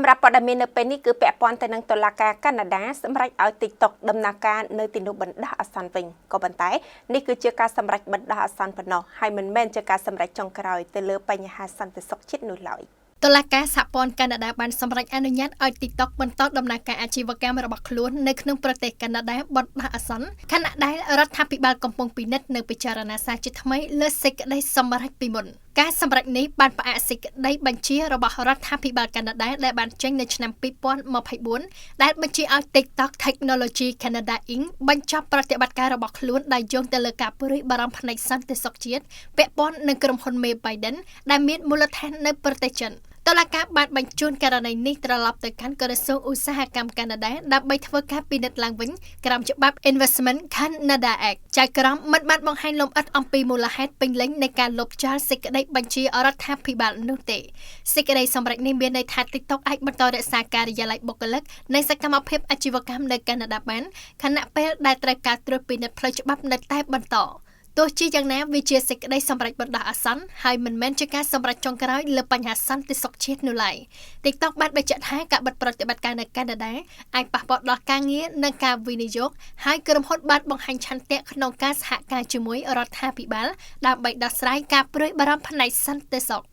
សម្រាប់ព័ត៌មាននៅពេលនេះគឺពាក់ព័ន្ធទៅនឹងតុលាការកាណាដាសម្រេចឲ្យ TikTok ដំណើរការនៅទីនោះបណ្ដោះអាសន្នវិញក៏ប៉ុន្តែនេះគឺជាការសម្រេចបណ្ដោះអាសន្នប៉ុណ្ណោះហើយមិនមែនជាការសម្រេចចុងក្រោយទៅលើបញ្ហាសន្តិសុខជាតិនោះឡើយ។ តុលាការសហព័ន្ធកាណាដាបានសម្រេចអនុញ្ញាតឲ្យ TikTok បន្តដំណើរការអាជីវកម្មរបស់ខ្លួននៅក្នុងប្រទេសកាណាដាបណ្ដោះអាសន្នខណៈដែលរដ្ឋាភិបាលកំពុងពិនិត្យនៅពិចារណាសារជាថ្មីលើសេចក្តីសម្រេចពីមុន។ ការសម្រេចនេះបានផ្អាកសេចក្តីបញ្ជារបស់រដ្ឋាភិបាលកាណាដាដែលបានចេញនៅឆ្នាំ2024ដែលបញ្ជាឲ្យ TikTok Technology Canada Inc. បញ្ចប់ប្រតិបត្តិការរបស់ខ្លួនដែលយោងទៅលើការព្រួយបារម្ភផ្នែកសន្តិសុខជាតិពាក់ព័ន្ធនឹងក្រុមហ៊ុនមេ ByteDance ដែលមានមូលដ្ឋាននៅប្រទេសចិន។ តុលាការបានបញ្ជូនករណីនេះត្រឡប់ទៅកាន់ក្រសួងឧស្សាហកម្មកាណាដាដើម្បីធ្វើការពិនិត្យឡើងវិញក្រោមច្បាប់ Investment Canada Act។ ចៅក្រមមិនបានបង្ហាញលម្អិតអំពីមូលហេតុពេញលេញនៃការលុបចោលសេចក្តីបញ្ជារដ្ឋាភិបាលនោះទេ។ សេចក្តីសម្រេចនេះមានន័យថា TikTok អាចបន្តរក្សាការិយាល័យបុគ្គលិកនិងសកម្មភាពអាជីវកម្មនៅកាណាដាបានខណៈពេលដែលត្រូវការត្រួតពិនិត្យផ្លូវច្បាប់នៅតែបន្ត។ ទោះជាយ៉ាងណាវាជាសេចក្តីសម្រេចបណ្ដោះអាសន្នហើយមិនមែនជាការសម្រេចចុងក្រោយលើបញ្ហាសន្តិសុខជាតិនោះឡើយ។ TikTok បានបញ្ជាក់ថាការបិទប្រតិបត្តិការនៅកាណាដាអាចប៉ះពាល់ដល់ការងារនិងការវិនិយោគហើយក្រុមហ៊ុនបានបង្ហាញឆន្ទៈក្នុងការសហការជាមួយរដ្ឋាភិបាលដើម្បីដោះស្រាយការព្រួយបារម្ភផ្នែកសន្តិសុខ។